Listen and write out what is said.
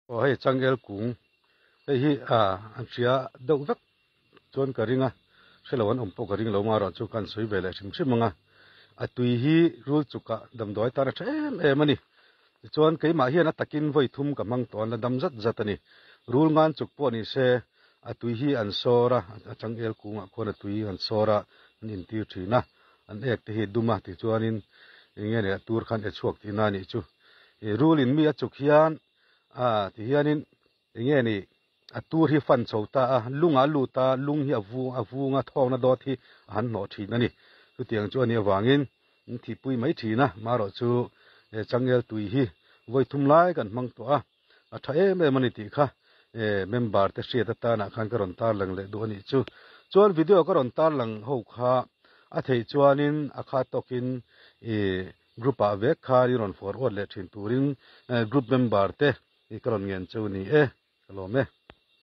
Aw hei changel kung hei hi ah an hria deuh vek chuan ka ring a hrelo an awm pawh ka ring lo marawh chu ka han sawi ve leh hrim hrim ang a a tui hi rul chukah damdawi tan a tha em em a ni tichuan keimah hian a takin vawi thum ka hmang tawh a la dam zat zat a ni rul ngan chuk pawh ni se a tui hi an sawr a a changel kungah khuan a tui an sawr a an intir thin a an ek te hi dum a tichuanin eng nge ni a tur khan e chhuak tihna a nih chu ih rul in mi a chuk hian ah ti hianin eng nge ni a tur hi fan chho ta a lung a lut a lung hi a vung a vung a thawkna dawt hi a han hnawh thin a ni chutiang chu a nih avangin an thihpui mai thin a marawh chu he changel tui hi vawi thum lai kan hmang tawh a a tha em em a ni tih kha eh member te hriat atanah khan ka rawn tarlang leh duh a nih chu chuan video ka rawn tarlang ho kha a theih chuanin a kha tawkin ih Group ah vek khan i rawn forward leh thin turin group member te i ka rawn ngen cheu ni e, ka lawm e.